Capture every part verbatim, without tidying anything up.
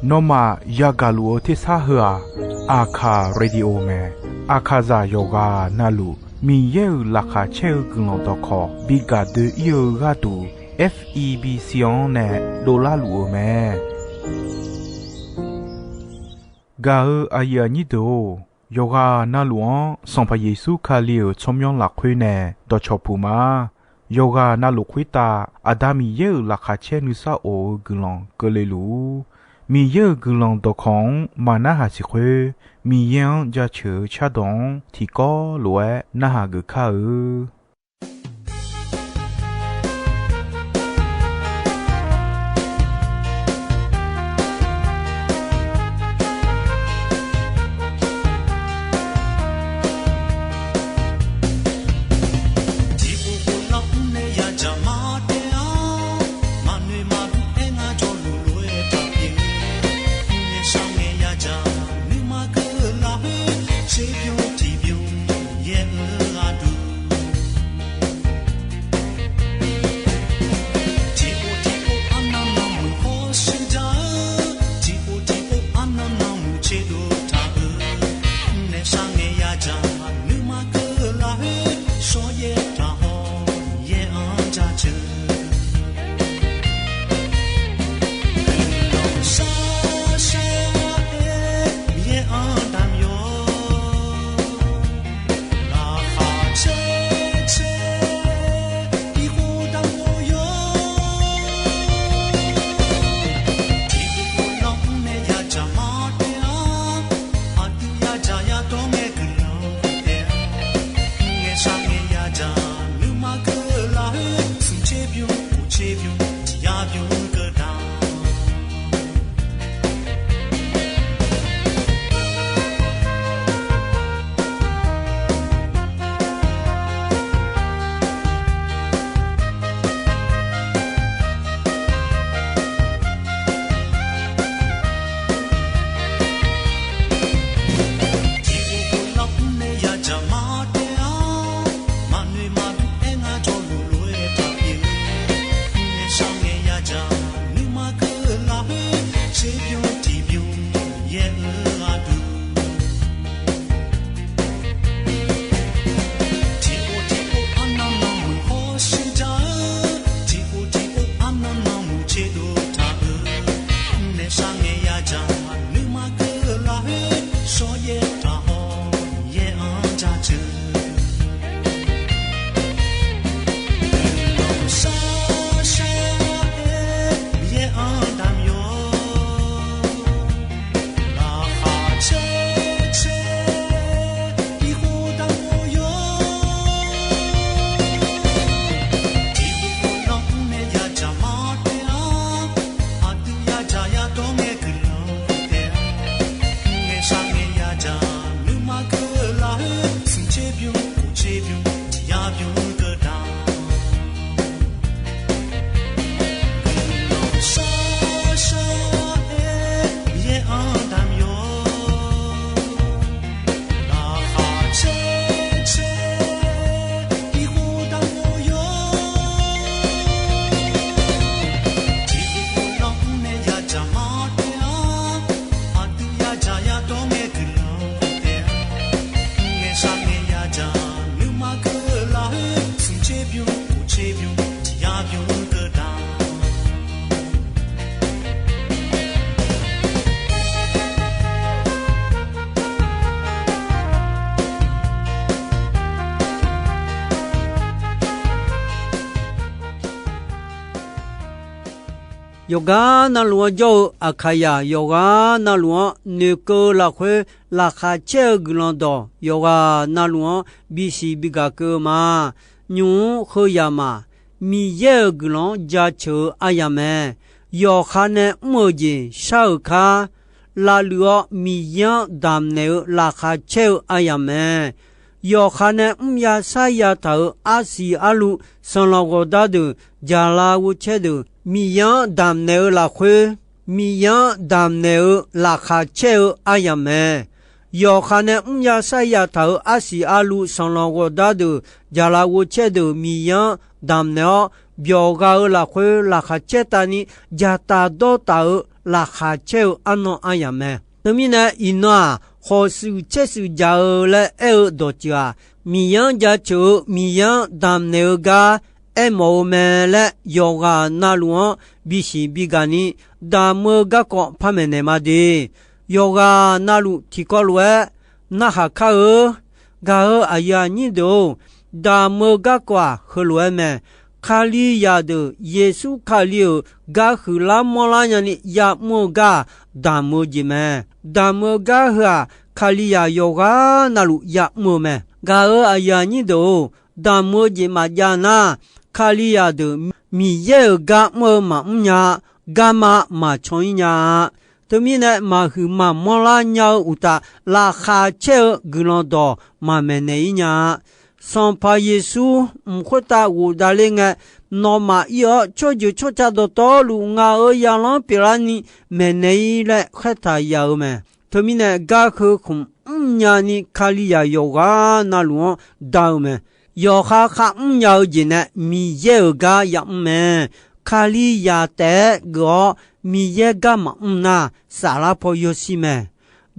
Nawmaf yagaq luf-eu tersar heu-aq, Aqkaq Radio mae. Aqkaqzaq yawqghaq navluf Miqyaer-euq laqkhaq caer-eu guiqlanq dawqkawq bi gaq doe-ir-eu gharduq, F E B C-anr nae dovlar luf-eu mae. Gaq-eu aqyuif aqnyir deuq-or, yawqghaq navluf-anr Sanqpaq Yeqsur Kali-euq tsawrmyanr lafkhoer nae dawqcawq puq ma. Yawqghaq navluf khoertav Aqda Miqyaer-euq laqkhaq caer nuisar of-eu guiqlanq keuvle luf-ur. Miqyaer-euq guiqlanq dawqkawq-anr maqnarhaq siq khoer, Miqyaer-anr jaceuq-eu cardawq-anr tiqkawv lof-aer narhaq geuf kar-eu. Tiqpov pov lar mr nae yadzaq ma taef-a. Maqnoeq maqbur aer ngar jawrluf lof-aer taqpyeuf. Mrnaeq sharngae yadzaq nuima keuv lafkhoer, tserbymr tiqbymr yaer-eu aqduq. Tiqpov tiqpov arnan nanmuiq hawshuir jar-eu, tiqpov tiqpov arnan nanmuiq tserdov taq-eu. Mrnaeq sharngae yadzaq nuima keuv lafkhoer, shawryaer taqhaw yaer-anr jaceuq. Guiqlanq shar shar-aer Miqyaer-anr damq yawq. Laqkhaq caer caer tiqkhof damq yawq. Tiqpov pov lar mr nae yadzaq ma taef-a. Aqdui yadzaq yadawr ngae guiqlanq taef-a. Mrngae sharngae yadzaq nuima keuv lafkhoer, smq tserbymr kof tserbymr tiq yar bymr keuv damq. Tiqpov pov lar mr nae yadzaq ma taef-a. Maqnoeq maqbur aer ngar jawrluf lof-aer taqpyeuf. Mrnaeq sharngae yadzaq nuima keuv lafkhoer, tserbymr tiqbymr yaer-eu aqduq. Tiqpov tiqpov arnan nanmuiq hawshuir jar-eu, tiqpov tiqpov arnan nanmuiq tserdov taq-eu. Mrnaeq sharngae yadzaq nuima keuv lafkhoer, shawryaer taqhaw yaer-anr jaceuq. Guiqlanq shar shar-aer Miqyaer-anr damq yawq. Laqkhaq caer caer tiqkhof damq yawq. Tiqpov pov lar mr nae yadzaq ma taef-a. Aqdui yadzaq yadawr ngae guiqlanq taef-a. Mrngae sharngae yadzaq nuima keuv lafkhoer, smq tserbymr kof tserbymr tiq yar bymr keuv damq. Guiqlanq shar shar-aer Miqyaer-anr damq yawq. Laqkhaq caer caer tiqkhof damq yawq. Tiqpov pov lar mr nae yadzaq ma taef-a. Aqdui yadzaq yadawr ngae guiqlanq taef-a. Mrngae sharngae yadzaq nuima keuv lafkhoer, smq tserbymr kof tserbymr tiq yar bymr keuv damq. Yawqgar navluf-anr jawr-eu Aqkaqyaq yawqghaq navluf-anr noeqkeuv-eu lafkhoer laqkhaq caer-eu guiqlanq dawq yawqghaq navluf-anr bisiq bigaq keuv-eu ma. Nymq-mr heu yamaf, Miqyaer-euq guiqlanq-anr jaceuq-eu aryamq mae. Yawqha nae mr-euq jeq shar-euq kar, lavluiv-awr Miqyaer-anr damqnaeq-eu laqkhaq caer-eu aryamq mae. Yawqha nae mrya sarya taq-euq arsiq arluv sanqlanq ghawqdar deuq jaqlav ghovcaer deuq Miqyaer-anr damqnaeq-eu lafkhoer, Miqyaer-anr damqnaeq-eu laqkhaq caer-eu aryamq mae. Yawqha nae mrya sarya taq-euq arsiq arluv sanqlanq ghawqdar deuq jaqlav ghovcaer deuq Miqyaer-anr damqnaeq-awr, byawq gha-eu lafkhoer laqkhaq caer tavni, dzaqtaf dawrtaf-eu laqkhaq caer-eu arnan aryamq mae. Teumirnae iqnan-aq, khawf shuif caer shuif dzaq-eu laer aer-eu dawqtsuif-aq, Miqyaer-anr jaceuq-eu Miqyaer-anr damqnaeq-eu gar aermawf-eu mae laer yawqghaq navluf-anr bisiq bigaq ni damq-eu garkawv par maeqnaeq ma de. Yawqghaq navluf tiqkawv lof-aer narhaq kar-eu. Gaq-eu aqyuif aqnyir deuq-or, damq-eu garkawv-aq heulof-aer mae. Kalizaq deuq Yeqsur Kali-euq gar huiqlar manrlar nyani ya'mr-eu gar-aq, damq-eu jeq mae. Damq-eu gar heu-aq, Kalizaq yawqghaq navluf ya'mr-eu mae. Gaq-eu aqyuif aqnyir deuq-or, damq-eu jeq maqjav nar, Kalizaq deuq Miqyaer-euq gar mr-eu maqmr nya-a, garma maqcan-ir nya-a. Teumirnae maqhuiq maqmanr lar nya-eu uqtaf, laqkhaq caer-eu guiqlanq dawq maqmaeqnaeq-ir nya-a. Sanqpaq Yeqsur mq khoertav ghofdav ler ngae, nawmaf ir-awr tsawrjeuq tsawrca dawqtawvluf ngaq-euq zaqlanr pyeuflarni maeqnaeq-ir laer khaertaq ya-eu mae. Teumirnae gar heu khmq mrnya ni Kalizaq yawqghaq navluf-anr da-eu mae. Yawqha kharmr nya-eu jeq nae Miqyaer-euq gar ya'mr mae. Kalizaq taef-aer geuf-awr Miqyaer gar maqmr nar, saflar paw yawshir mae.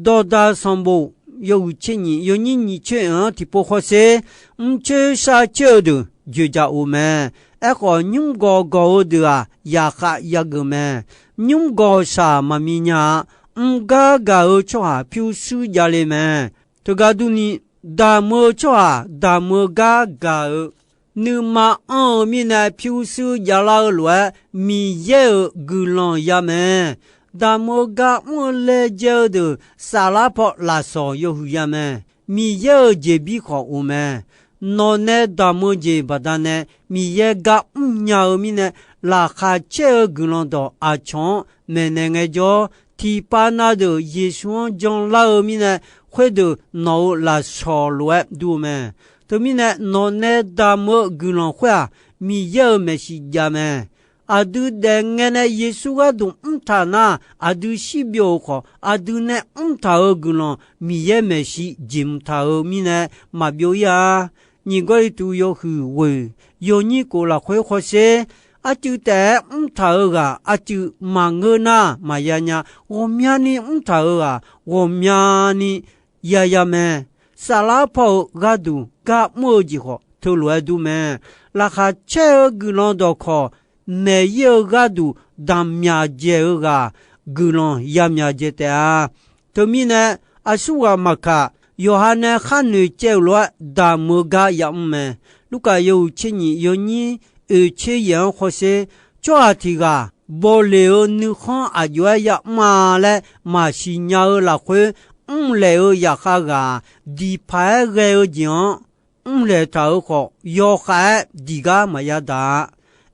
Dawqdaq sanqbof yawhuiq tser nyiq yawnyir nyiq tser oeq-anr tiqpov hawsher, mrcoer sharcoer-eu deuq dzoeqdzaq of mae. Aerkhawf, nymr gawq gawq-eu deuq-aq, yaqkhav yageuf mae. Nymr gawq shaq maqmi nya-a. Mr gar gaq-eu tsawrhaq pyurshuir javle mae. Teugar durni, damq-eu tsawrhaq damq-eu gar gaq-eu, nuima anr-eu mirnae pyurshuir javlar-eu lof-aer, Miqyaer-euq guiqlanq ya mae. Damq-eu gar mr-eu laejae-eu deuq saflar paw lafsawq yawhuiq ya mae. Miqyaer-euq jeqbir khawf of mae. Nawq nae damq-eu jeq baqdanae Miqyaer gar mrnya-eu mirnae, laqkhaq caer-eu guiqlanq dawq aqcawq-anr maeqnaeq ngaejawr, tiqpav na deuq Yeqsur-anr janlar-eu mirnae, khoerdeuq nawq-euq lafsawq lof-aer dur-eu mae. Teumirnae nawq nae damq-eu guiqlanq khoer-aq, Miqyaer-euq maeqshi jav mae. Aqdui daef ngae nae Yeqsur gharduq mrtaq nar, aqdui shirbyov-euq khawf, aqdui nae mrtaq-euq guiqlanq Miqyaer maeqshi jeq mqtaq-euq mirnae maqbyov-ir-a. Nyiq Gawrliqtu yawhuiq ghoeq yawnyir kof lafkhoer hawsher, arcuiv taef-aer mrtaq-euq ghaq arcuiv maqngeur nar maqya nya. Ghawqmyani mrtaq-euq ghaq ghawqmyani yaya mae. Saflar paw-euq gharduq gar mr-eu jeq khawf teulof-aer dur mae. Laqkhaq caer-eu guiqlanq dawqkawq maeq-ir-eu gharduq damq myaq dzaeq-eu ghaq, guiqlanq ya myaq dzaeq taef-a. Teumirnae, aqsurghaq maqkaq, yawqha nae khar noeqcaev-euq lof-aer damq-eu gar yamr mae. Lurkaf yawhuiq tser nyiq yawnyir oeq tser yaeq-anr hawsher, tsawrhaq tiq ghaq bawleq-eu nuikhanr aqjox-aer yamr-a laer maqsiq nya-eu lafkhoer, mrlaeq-eu zaqkhav ghaq-aq, diq paq-aer ghae-eu jeq-anr mrlaeq taq-euq khawf, yawkhav-aer diq gar maqya daq-a.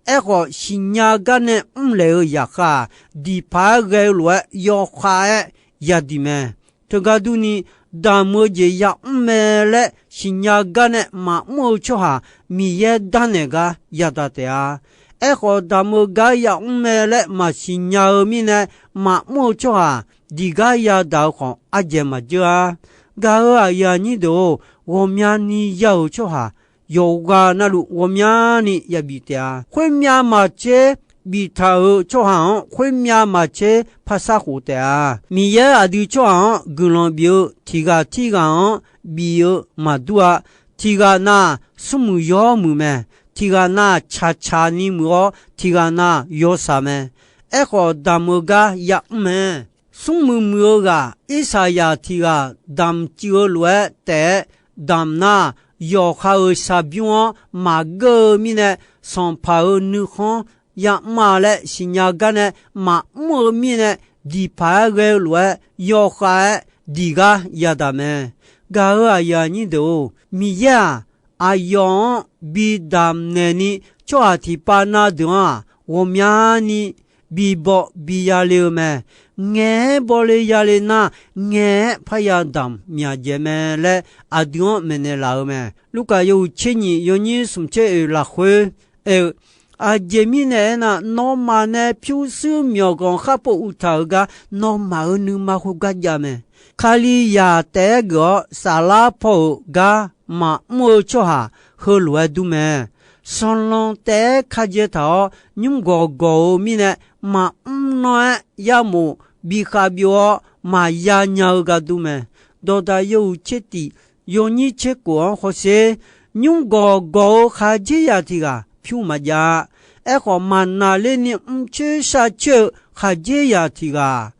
Aerkhawf, siqnya gar nae mrlaeq-eu zaqkhav-aq, diq paq-aer ghae-eu lof-aer yawkhav-aer yadiq mae. Teugar durni, damq-eu jeq yamr mae laer siqnya gar nae maqmr-eu tsawrhaq, Miqyaer darnaeq gar yadaq taef-a. Aerkhawf, damq-eu gar yamr mae laer maqsiq nya-eu mirnae maqmr-eu tsawrhaq, diq gar yadaq-eu khawf ardzaeq maqdzeur-a. Gaq-eu aqyuif aqnyir deuq-or, ghawqmyani ya-euq tsawrhaq, yawqghaq navluf ghawqmyani yabif taef-a. Khoermyav maqtser biftaq-euq tsawrhaq-anr, khoermyav maqtser parsar khof taef-a. Miqyaer aqdui tsawrhaq-anr guiqlanq bif-eu tiq ghaq tirghaq-anr bif-eu maqdur-a. Tiq ghaq na-aq, smrmuiq yawmuiq mae. Tiq ghaq na-aq, tsaqtsaq ni muiq-awr, tiq ghaq na-aq, yawshaq mae. Aerkhawf, damq-eu gar yamr mae. Smrmuiq muiq-eu ghaq, Irsaqyaq tiq ghaq damq cuiv-eu lof-aer taef-aer damq nar, yawqha-euq shaqbymr-anr maqgeur-eu mirnae, sanqpaq-euq nuikhanr yamr-a laer siqnya gar nae maqmr-eu mirnae, diq paq-aer ghae-eu lof-aer yawkhav-aer diq gar yadaq mae. Gaq-eu aqyuif aqnyir deuq-or, Miqyaer-aq, aqyawf-anr bi damq naeq ni, tsawrhaq tiqpav na deuq-anr-aq, ghawqmyani bi baw bi yale-eu mae. Ngaeq-aer bawle yale nar, ngaeq-aer parya damq myaq dzaeq mae laer aqdui-anr maeqnaeq laf-eu mae. Lurkaf yawhuiq tser nyiq yawnyir smq tser oeq lafkhoer aer-eu, Aqjeq mirnae aernar, nawmaf nae pyurshuir myawqganq kharpov uqtaq-euq gar nawmaf-euq nuima khoergar jav mae. Kalizaq taef-aer geuf-awr saflar paw-euq gar maqmr-eu tsawrhaq heulof-aer dur mae. sanqlanq taef-aer ka dzae taq-awr, nymr gawq gawq-eu mirnae, maqmr nanr-aer yarmof bikhav byov-awr maqya nya-eu gar dur mae. Dawqdaq yawhuiq tser tif yawnyir tser kof-anr hawsher, nymr gawq gawq-eu khaqdzerzaq tiq ghaq pyur maqjav-a. Aerkhawf, maqnaqlerni mrcoer sharcoer-eu khaqdzerzaq tiq ghaq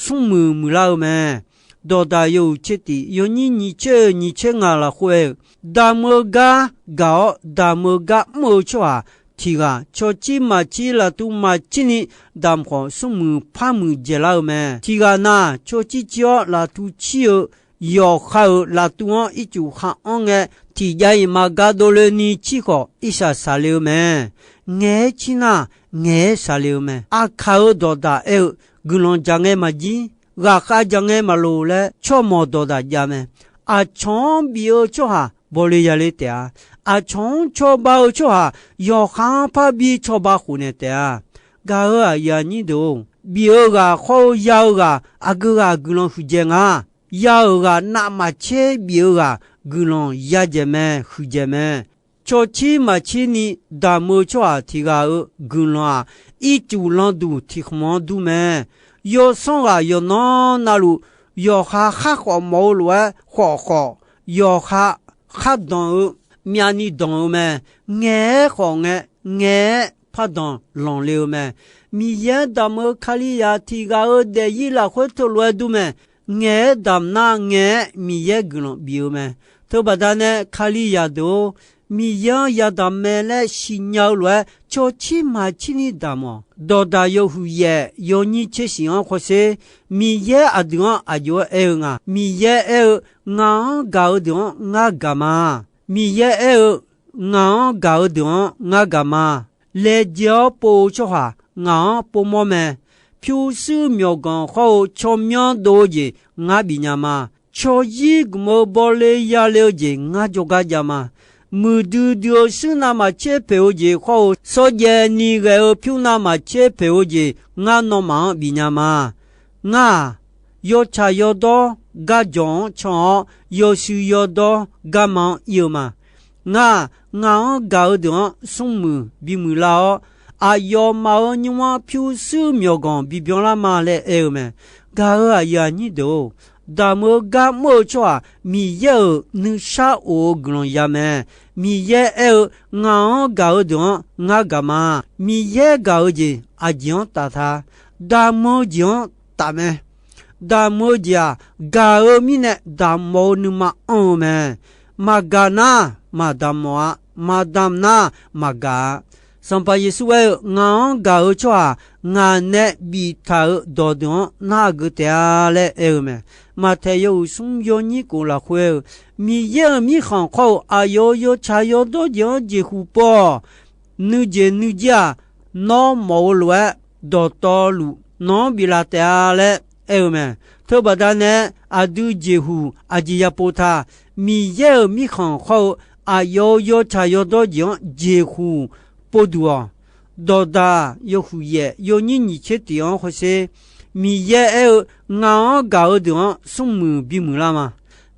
smrmuiq muiqlar-eu mae. Dawqdaq yawhuiq tser tif yawnyir nyiq tser-eu nyiq tser ngaq lafkhoer aer-eu, damq-eu gar gaq-awr damq-eu gar mr-eu tsawrhaq tiq ghaq, cawcir maqcir laftuv maqcirni damq khawf, smrmuiq par muiq dzaeqlar-eu mae. Tiq ghaq na, cawcir cir-awr laftuv cir-eu yawqha-euq laftuv-anr ircuf khar anr ngae, tiqjav-iq maqgaq dovle ni cir khawf, irsaq saqle-eu mae. Ngaeq-aer cir nar, ngaeq-aer saqle-eu mae. Aqkaq-euq dawqdaq aer-eu, guiqlanq dzaq ngae maqjir, ghaqkhav dzaq ngae maqloq laer tsawrmawq dawqdaq jav mae. Aqcawq-anr bif-eu tsawrhaq bawle yale taef-a. Aqcawq-anr cawba-eu tsawrhaq yawqha-anr parbi cawba khofnaeq taef-a. Gaq-euq aqyuif aqnyir deuq-or, bif-eu ghaq khawr-eu ya-eu ghaq aqgeu ghaq guiqlanq huiqdzaeq nga. Ya-euq ghaq navmaqtser bif-eu ghaq guiqlanq yadzaeq mae, huiqdzaeq mae. Cawcir maqcir ni damq-eu tsawrhaq tiq ghaq-euq guiqlanq-aq, ircuf landuq tiq khmq-anr dur mae. Yawsanr ghaq yawqnan navluf, yawqha khar khawf mawf-eu lof-aer khawf khawf, yawqha khar danq-eu, myavni danq-eu mae. Ngaeq-aer khawf ngae, ngaeq-aer pardanq lanqle-eu mae. Miqyaer-anr damq-eu Kalizaq tiq ghaq-euq daefzir lafkhoer teulof-aer dur mae. Ngaeq-aer damq nar, ngaeq-aer Miqyaer guiqlanq bif-eu mae. Teubaqda nae Kalizaq deuq-or, Miqyaer-anr yadamq mae laer siqnya-eu lof-aer cawcir maqcir ni damq-awq. Dawqdaq yawhuiq yaef yawnyir tser shif-anr hawsher, Miqyaer aqdui-anr aqjox-aer aer-eu nga. Miqyaer aer-eu, ngaq-anr gaq-eu deuq-anr ngar gaq ma. Miqyaer aer-eu, ngaq-anr gaq-eu deuq-anr ngar gaq ma. Laejae-awr pov-eu tsawrhaq ngaq-anr povmawr mae. Pyurshuir myawqganq hawr-eu tsawrmyanr dov-eu jeq ngar bifnya ma. Tsawryir gmq-eu bawle yale-eu jeq ngar jawrgar jav ma. Muiqdui dui-eu shuir navmaqtser poeq-eu jeq hawr-eu, shawrjaev ni ghae-eu pyur navmaqtser poeq-eu jeq ngar nawmaf-anr bifnya ma. Ngar-aq, yawtsaq yawdawr garjawq-anr can-awr, yawshuif yawdawr garma-anr ir-eu ma. Ngar-aq, ngaq-anr gaq-eu deuq-anr smrmuiq bimuiq lar-awr, aqyawfmaf-euq nymr-anr pyurshuir myawqganq bibyan lar ma laer aer-eu mae. Gaq-euq aqyuif aqnyir deuq-or, damq-eu gar mr-eu tsawrhaq Miqyaer-euq nuishar of-eu guiqlanq ya mae. Miqyaer aer-eu, ngaq-anr gaq-eu deuq-anr ngar gaq ma. Miqyaer gaq-eu jeq aqjeq-anr taf ta. Damq-eu jeq-anr taf mae. Damq-eu jeq-aq, gaq-eu mirnae damq mawf-eu nuima anr-eu mae. Maqgaq nar, maqdamq mawf-a. Maqdamq nar, maqgaq-a. Sanqpaq Yeqsur aer-eu, ngaq-anr gaq-eu tsawrhaq ngaq nae biftaq-euq dawqdeuq-anr narhaq geuf taef-a laer aer-eu mae. Maqtaeq yawhuiq smr yawnyir kof lafkhoer aer-eu, Miqyaer-euq mirkhanq khawr-eu aqyawf-euq yawtsaq yawdawr jeq-anr jeqhuq pov-awq. Nuijeq nuijir-aq, nawr mawf-eu lof-aer dawqtawvluf nawq-anr biflaf taef-a laer aer-eu mae. Teubaqda nae aqdui jeqhuq aqjeq yapov ta. Miqyaer-euq mirkhanq khawr-eu aqyawf-euq yawtsaq yawdawr jeq-anr jeqhuq povduq-awq. Dawqdaq yawhuiq yaef yawnyir nyiq tser tiq-anr hawsher, Miqyaer aer-eu, ngaq-anr gaq-eu deuq-anr smrmuiq bimuiq lar ma.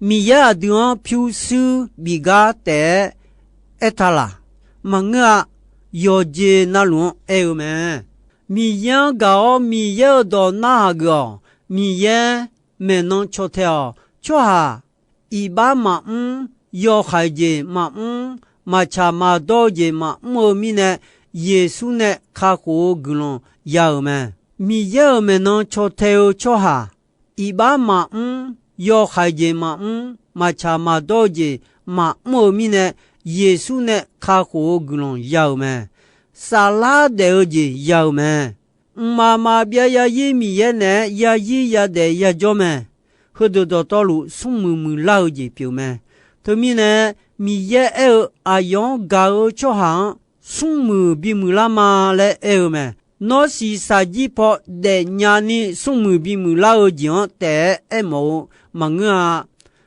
Miqyaer aqdui-anr pyurshuir bif gar taef-aer aertaq laq? Maqngeur-a. Yawqjeq navluf-anr aer-eu mae. Miqyaer-anr gaq-awr Miqyaer-euq dawq narhaq geuf-awq. Miqyaer maeqnan caw tae-awq. Tsawrhaq iqbax maqmr, yawhaiq jeq maqmr, maqtsaq maqdawr-eu jeq maqmr-eu mirnae, Yeqsur nae kakhof-eu guiqlanq ya-euq mae. Miqyaer-euq maeqnan caw tae-eu tsawrhaq iqbax maqmr, yawhaiq jeq maqmr, maqtsaq maqdawr-eu jeq maqmr-eu mirnae, Yeqsur nae kakhof-eu guiqlanq ya-euq mae. Saflar daef-eu jeq ya-euq mae. Mqmaq maqbyav yarzir Miqyaer naeq-aer yarzir yadaef yajawr mae. Heudeuq dawqtawvluf smrmuiq muiqlar-eu jeq pyeuf mae. Teumirnae, Miqyaer aer-eu, aqyawf-anr gaq-eu tsawrhaq-anr smrmuiq bimuiq lar ma laer aer-eu mae. Nawr shiqshaq jir paw daefnya ni smrmuiq bimuiq lar-eu jeq-anr taef-aer aermawf-eu maqngeur-a.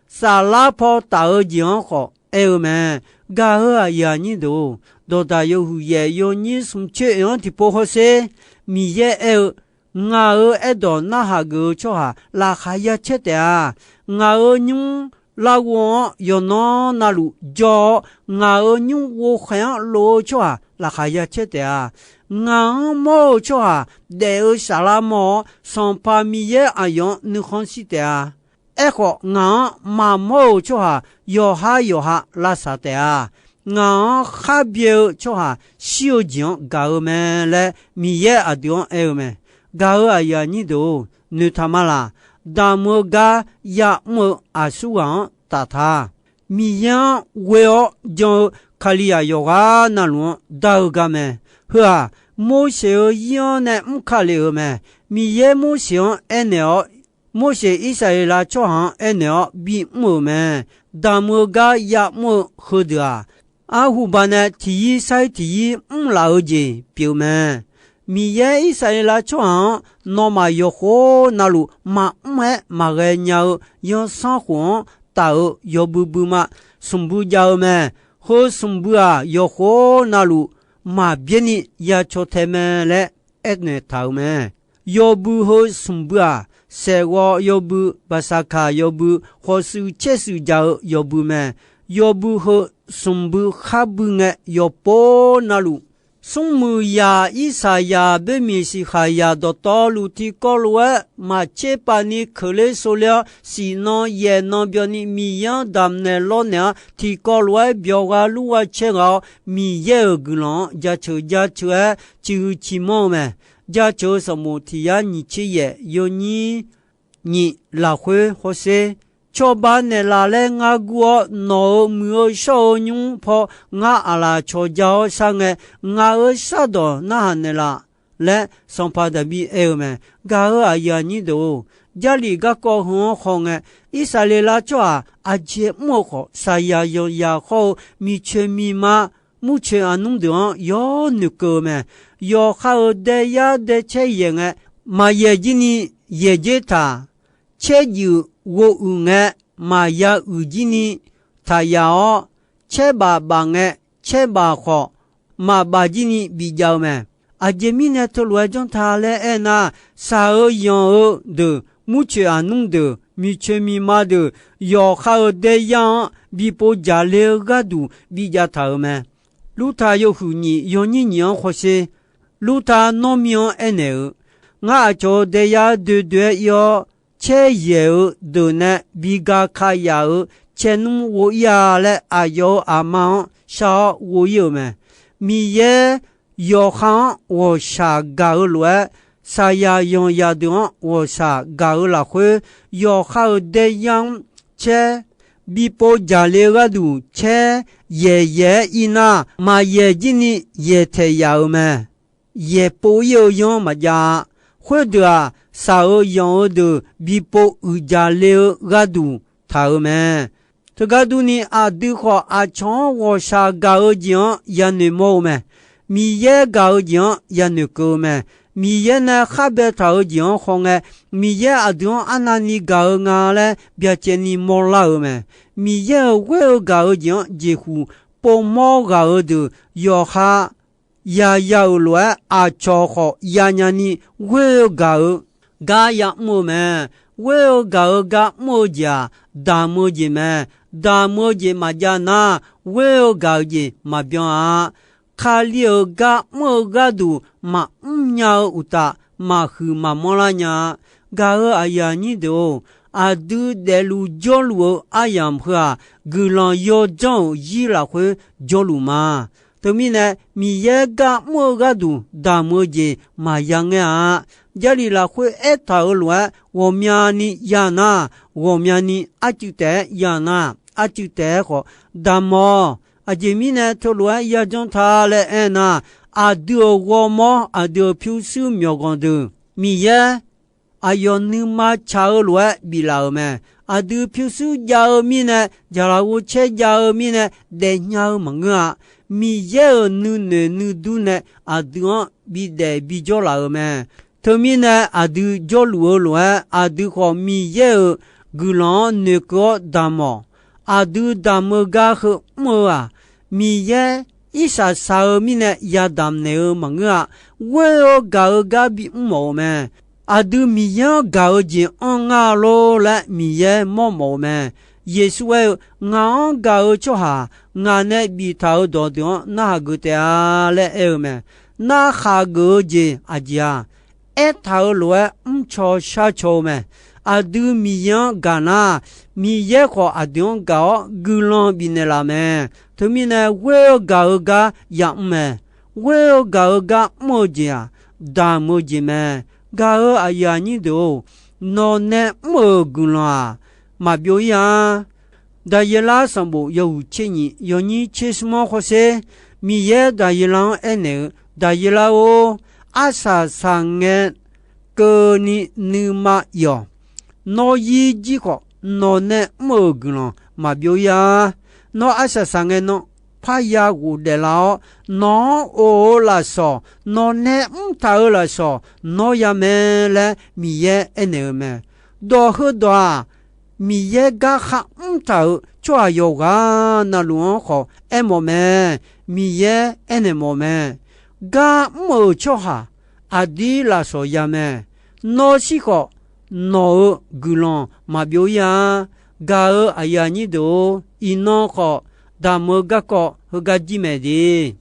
Saflar paw taf-eu jeq-anr khawf aer-eu mae. Gaq-euq aqyuif aqnyir deuq-or, dawqdaq yawhuiq yaef yawnyir smq coer oeq-anr tiqpov hawsher, Miqyaer aer-eu, ngaq-euq aerdawq narhaq geuf-eu tsawrhaq laqkhaq ya caer taef-a. Ngaq-euq nymr larghov-anr yawqnan navluf jawr-awr, ngaq-euq nymr ghovkhaeq-anr lof-eu tsawrhaq laqkhaq ya caer taef-a. Ngaq-anr mawr-eu tsawrhaq daef-eu saflar mawr-awr, Sanqpaq Miqyaer aqyawf-anr nuikhanr shir taef-a. Aerkhawf, ngaq-anr maqmawr-euq tsawrhaq yawqha yawqha lavsaq taef-a. Ngaq-anr khar byae-eu tsawrhaq shir-eu jeq-anr gaq-eu mae laer Miqyaer aqdui-anr aer-eu mae. Gaq-euq aqyuif aqnyir deuq-or, noeqtaq ma laq. Damq-eu gar ya'mr-eu aqsur ghaq-anr taf ta. Miqyaer-anr ghoe-awr jan-eu Kalizaq yawqghaq navluf-anr dar-eu gar mae. Heu-aq, Morseq-euq zir-anr nae mr ka lef-euq mae. Miqyaer Morseq-anr aernaeq-awr, Morseq Irsaqleqlav tsawrhaq-anr aernaeq-awr bimr-euq mae. Damq-eu gar ya'mr-eu heudeuq-aq, arhuba nae tiqyir sair tiqyir mrlaf-eu jeq pyeuf mae. Miqyaer Irsaqleqlav tsawrhaq-anr nawmaf yawqkhof navluf maqmr-aer maqghae nya-eu yansanr khof-anr taf-eu yawbui buima smq bui jav-eu mae. Heu smq bui-aq, yawqkhof navluf maqbyaerni ya caw tae mae laer aernaeq taq-euq mae. Yawbui heu smq bui-aq, saeqghawv yawbui, baqsaqkaq yawbui, khawf shuif caer shuif jaq-eu yawbui mae. Yawbui heu smq bui khar bui ngae, yawqpov navluf smrmuiq zaq Irsaqzaq boermiq siqkhaqzaq dawqtawvluf tiqkawv lof-aer maqtser pav ni keuqler sovler-awr, siqnan yaefnan byanni Miqyaer-anr damqnaeq lawrnaeq-awr, tiqkawv lof-aer byawq gha lur gha caer ghaq-awr, Miqyaer-euq guiqlanq-anr jaceuq jaceuq-aer ciqhuiq ciqmanr-eu mae. Jaceuq-eu sanqbof tiq yar nyiq tser yaef yawnyir nyiq lafkhoer hawsher. Cawba naeqlaf laer ngar gur-awr, nawq-euq muiq-eu shawr-eu nymr paw ngar aqlaf cawq ja-awr shar ngae, ngaq-euq shardawq narhaq naeqlaf laer Sanqpaq Daqbir aer-eu mae. Gaq-euq aqyuif aqnyir deuq-or, Jarlif garkawv heu-anr khawngae, Irsaqleqlav tsawrhaq aqjeq mr-eu khawf, saqyaq yanqyaq khawr-eu miqcoeq miqma murcoeq aqnmr deuq-anr yawr noeqkeuv-eu mae. Yawqha-euq daeyar daecaer yaeq ngae, maqyaeq jir ni yaeq dzer taq. Caer juif ghovuiq ngae, maqya uiq jir ni taq yaf-awr, caer baf baf ngae, caer baf khawf maqbaf jir ni bijav-eu mae. Aqjeq mirnae teulof-aer janr ta laer aernar, shaq-eu yanq-eu deuq, murcoeq aqnmr deuq, miqcoeq miqma deuq, yawqha-euq daeyar-anr bipov jaqle-eu gharduq bijav taq-euq mae. Lurtaq yawhuiq nyiq yawnyir nyiq-anr khawsher. Lurtaq nawr mir-anr aernaeq-eu, ngar aqcawq-euq daeyar doe doe-aer ir-awr, caer yaeq-eu deuq nae bi ga ka yaf-euq caernmr ghov ir-a laer, aqyawf-euq aqma-anr shar-awr ghov ir-euq mae. Miqyaer yawqha-anr ghawqshaq gaq-eu lof-aer, saqyaq yanqyaq deuq-anr ghawqshaq gaq-eu lafkhoer, yawqha-euq daeyar-anr caer bipov jaqle-eu gharduq caer yaeq yaeq-aer ir nar, maqyaeq jir ni yaeq taeq yaf-euq mae. Yaeqpov ir-eu yanr maqjav-a. Khoerdeuq-aq, shaq-euq yanq-eu deuq bipov uiqjaq le-eu gharduq taq-euq mae. Teugar durni, aqdui khawf aqcawq-anr ghawqshaq gaq-eu jeq-anr yanoeq mawr-eu mae. Miqyaer gaq-eu jeq-anr yanoeq keuv-eu mae. Miqyaer nae khar baetaq-euq jeq-anr khawngae, Miqyaer aqdui-anr arnavni gaq-eu nga laer byacaevni mawrlar-euq mae. Miqyaer-euq ghoer-eu gaq-eu jeq-anr jeqhuq povmawr ghaq-eu deuq yawqha yaya-euq lof-aer, aqcawq khawf yanya ni ghoer-eu gaq-eu gar ya'mr-eu mae. Ghoer-eu gaq-eu gar mr-eu jeq-aq, damq-eu jeq mae. Damq-eu jeq maqjav nar, ghoer-eu gaq-eu jeq maqbyan-a. Kali-euq gar mr-eu gharduq maqmr nya-eu uqtaf, maqhuiq maqmanr lar nya-a. Gaq-euq aqyuif aqnyir deuq-or, aqdui daefluf jawrluf-eu aryamq heu-aq, guiqlanq yawdzanr-euq zir lafkhoer jawrluf ma. Teumirnae, Miqyaer gar mr-eu gharduq damq-eu jeq maqya ngaer-a. Jarlif lafkhoer aertaq-euq lof-aer ghawqmyani ya nar, ghawqmyani arcuiv taef-aer ya nar, arcuiv taef-aer khawf damq-awq. Aqjeq mirnae teulof-aer yajanr ta laer aernar, aqdui-euq ghawrmawr, aqdui-euq pyurshuir myawqganq deuq, Miqyaer aqyawf nuima tsaq-eu lof-aer biflaf-euq mae. Aqdui pyurshuir jav-eu mirnae, jaqlaq ghovcaer jav-eu mirnae daefnya-eu maqngeur-a. Miqyaer-euq nuinoeq nuidur nae aqdui-anr bidaef bijawr laf-euq mae. Teumirnae aqdui jawrluf-eu lof-aer, aqdui khawf Miqyaer-euq guiqlanq-anr noeqkeuv-awr damq-awq. Aqdui damq-eu gar heu mr-eu-aq, Miqyaer irshaq shaq-eu mirnae yadamq naeq-eu maqngeur-a. Ghoer-eu gaq-eu gar bimr mawf-euq mae. Aqdui Miqyaer-anr gaq-eu jeq anr ngar lor laer Miqyaer mawrmawf-euq mae. Yeqsur aer-eu, Ngaq-anr gaq-eu tsawrhaq, ngaq nae biftaq-euq dawqdeuq-anr narhaq geuf taef-a laer aer-eu mae. Narhaq geuf-eu jeq aqjeq-aq, aertaq-euq lof-aer mrcaw sharcaw-eu mae. Aqdui Miqyaer-anr gaq nar, Miqyaer khawf aqdui-anr gaq-awr guiqlanq bifnaeq laf mae. Teumirnae ghoer-eu gaq-eu gar yamr mae. Ghoer-eu gaq-eu gar mr-eu jeq-aq, damq-eu jeq mae. Gaq-eu aqyuif aqnyir deuq-or, nawqnae mr-euq guiqlanq-aq, maqbyov-ir-a. Daqyeqlar sanqbof yawhuiq tser nyiq yawnyir tser smr-anr hawsher, Miqyaer Daqyeqlar-anr aernaeq-eu, Daqyeqlar-or, arsaq saqngae keuvni nuima ir-awq. Nawr yir jir khawf, nawqnae mr-euq guiqlanq maqbyov-ir-a. Nawr arsaq saqngae nan parya ghofdaef lar-awr, nawq-anr of-eu lafsawq, nawqnae mrtaq-euq lafsawq nawr ya mae laer Miqyaer aernaeq-eu mae. Dawq heudawq-aq, Miqyaer gar kharmr taq-euq tsawrhaq yawqghaq navluf-anr khawf aermawf mae. Miqyaer aernaeq mawf mae. Gar mr-euq tsawrhaq aqdir lafsawq ya mae. Nawr shir khawf, nawq-euq guiqlanq maqbyov-ir-a. Gaq-eu aqyuif aqnyir deuq-or, iqnan khawf damq-eu garkawv heugar jir mae de.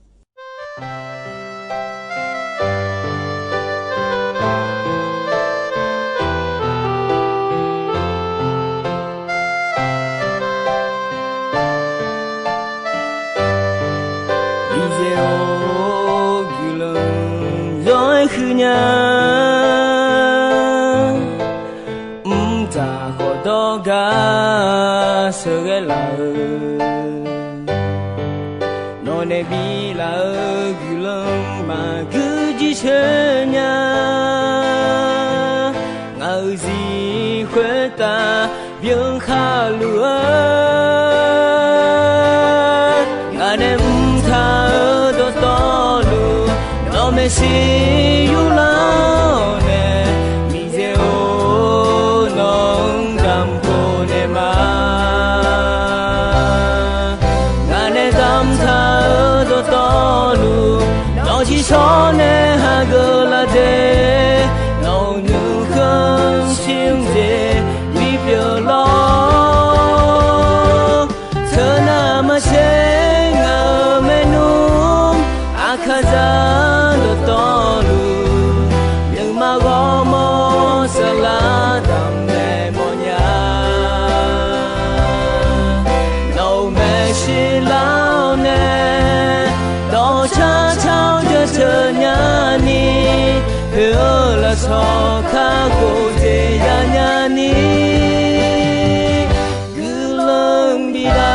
Miqyaer-or, guiqlanq yawr-aer huiqnya. Mrdzaq khawf dawrgar sheuqghae laf-eu, nawqnae biflaf-eu guiqlanq maqgui jircoer nya. Ngaq-euq zir khoertav byan khaluf-eu, ngaq nae mrtaq-eu dawqtawvluf, nawq maeqshi yurlar-awr nae, Miqyaer-or, nawq-anr damq khof naeq ma. Ngaq nae damqtaq-eu dawqtawvluf, nawq tiqshawr nae hageuf laf de. Nawq-euq nuikhanr shir-anr jeq bipyeuf lawr. Teunav maqtser ngaq-euq maernmr, aqkaqzaq dawqtawvluf, nuima ghawrmawr saflar damq naeq mawfnya. Nawq-euq maeqshi lar-awr nae, dawqcar car-awr jaceuq nyani, poeq-eu lafsawq kakhof jeq yanya ni, guiqlanq bidaq.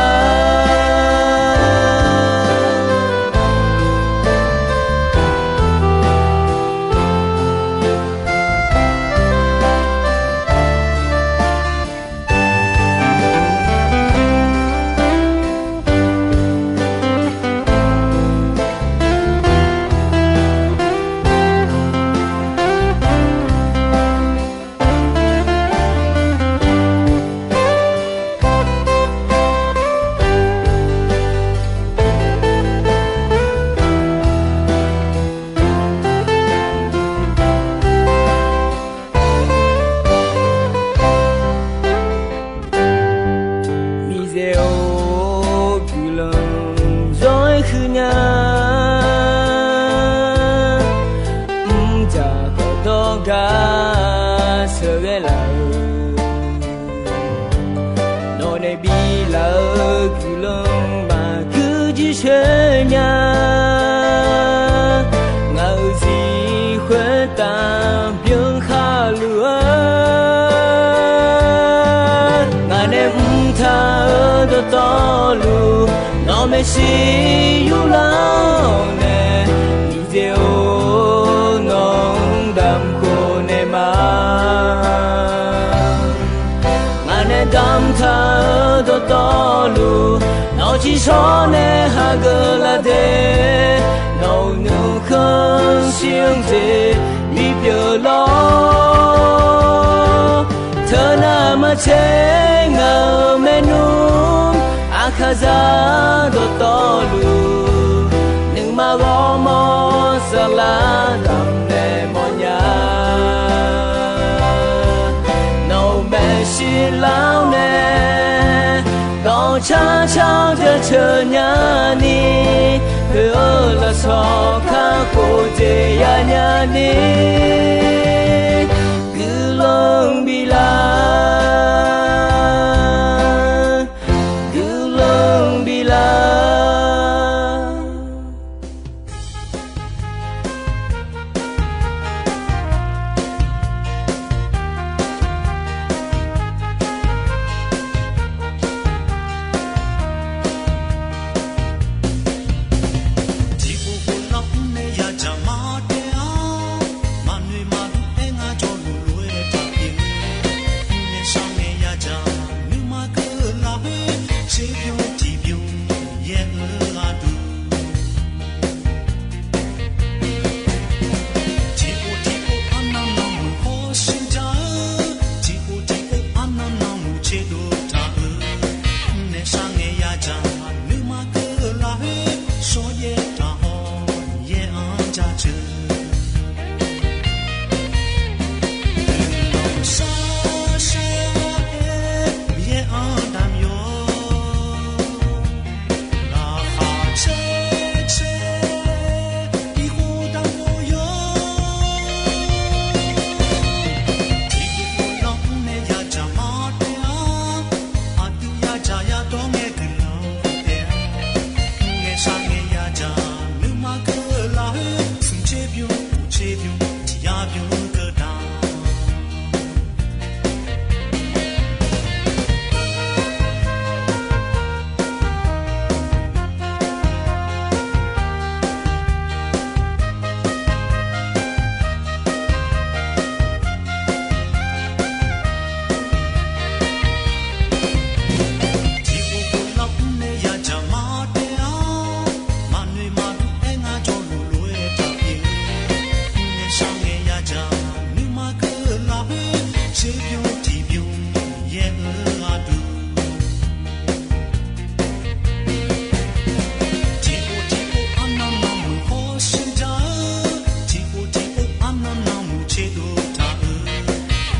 Miqyaer-or, guiqlanq yawr-aer huiqnya. Mrdzaq khawf dawrgar sheuqghae laf-eu, nawq nae biflaf-eu guiqlanq maqgui jircoer nya. Ngaq-euq zir khoertav byan khaluf-eu, ngaq nae mrtaq-eu dawqtawvluf, nawq maeqshi yurlar-awr nae, Miqyaer-or, nawq-anr damq khof naeq ma. Ngaq nae damqtaq-eu dawqtawvluf, nawq tiqshawr nae hageuf laf de. Nawq-euq nuikhanr shir-anr jeq bipyeuf lawr. Teunav maqtser ngaq-euq maernmr, aqkaqzaq dawqtawvluf, nuima ghawrmawr saflar damq naeq mawfnya. Nawq-euq maeqshi lar-awr nae, Teunya ni, heu-eu lafsawq kakhof jeq yanya ni, guiqlanq bif lar, guiqlanq bif lar. Tiqpov pov lar mrnae yadzaq mar taef-a, maqnoeq maqdur-aer ngar jawrluf lof-aer taqpyeuf-eu, mrnae shar ngae yadzaq nuima keuv lafkhoer, tserbymr tiqbymr yaer-eu gharduq. Tiqpov tiqpov arnan nanmuiq hawshuir jar-eu, tiqpov tiqpov arnan nanmuiq tserdov taq-eu, mrnae shar ngae yadzaq nuima keuv lafkhoer, shawryaer taqhaw yaer-anr jaceuq. Guiqlanq shar shar-aer yaer-anr damq yawq. Laqkhaq caer caer irkhof damq yawq. Tiqpov pov lar mrnae yadzaq mar taef-a, aqdui yadzaq yadawr ngae guiqlanq taef-a. Mrnae shar ngae yadzaq nuima keuv lafkhoer, smq tserbymr uq tserbymr tiq yar bymr keuv damq. Tiqpov pov lar mrnae yadzaq mar taef-a, maqnoeq maqdur-aer ngar jawrluf lof-aer taqpyeuf-eu, mrnae shar ngae yadzaq nuima keuv lafkhoer, tserbymr tiqbymr yaer-eu gharduq. Tiqpov tiqpov arnan nanmuiq hawshuir jar-eu, tiqpov tiqpov arnan nanmuiq tserdov taq-eu,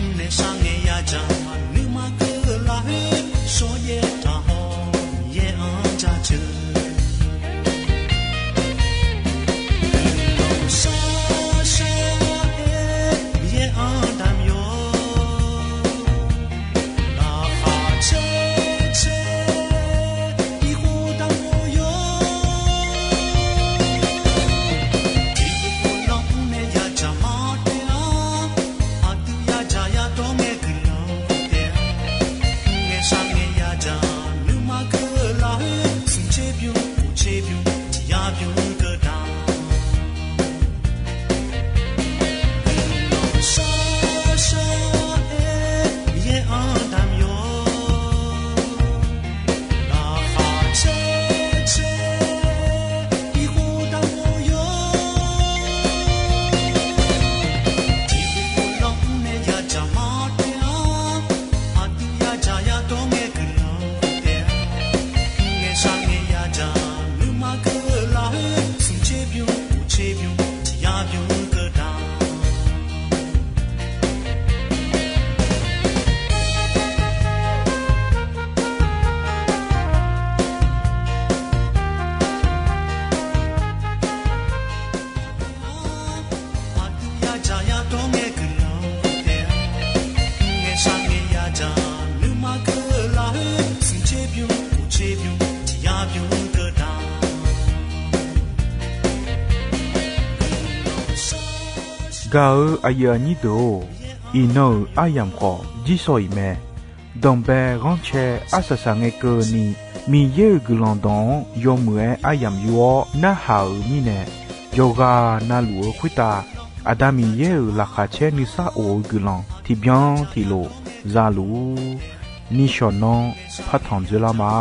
mrnae shar ngae yadzaq nuima keuv lafkhoer, shawryaer taqhaw yaer-anr jaceuq. Guiqlanq shar shar-aer yaer-anr damq yawq. Laqkhaq caer caer irkhof damq yawq. Tiqpov pov lar mrnae yadzaq mar taef-a, aqdui yadzaq yadawr ngae guiqlanq taef-a. Mrnae shar ngae yadzaq nuima keuv lafkhoer, smq tserbymr uq tserbymr tiq yar bymr keuv damq. Guiqlanq shar shar-aer yaer-anr damq yawq. Laqkhaq caer caer irkhof damq yawq. Tiqpov pov lar mrnae yadzaq mar taef-a, aqdui yadzaq yadawr ngae guiqlanq taef-a. Mrnae shar ngae yadzaq nuima keuv lafkhoer, smq tserbymr uq tserbymr tiq yar bymr keuv damq. Aqdui yadzaq yadawr ngae guiqlanq taef-a. Mrnae shar ngae yadzaq nuima keuv lafkhoer, smq tserbymr uq tserbymr tiq yar bymr keuv damq. Gaq-eu aqyuif aqnyir deuq-or, iqnan-euq aryamq khawf jir shaw-iq mae. Danqbae ghanrcae arsaq saq ngae keuvni, Miqyaer-euq guiqlanq dawq-anr yawmuiq-aer aryamq yur-awr narhaq-euq mirnae, yawqghaq navluf-eu khoertav Aqda Miqyaer-euq laqkhaq caer nuisar of-eu guiqlanq tiqbyan tiqlof za luf-ur. Nishawq nanr partanq dzoerlar ma.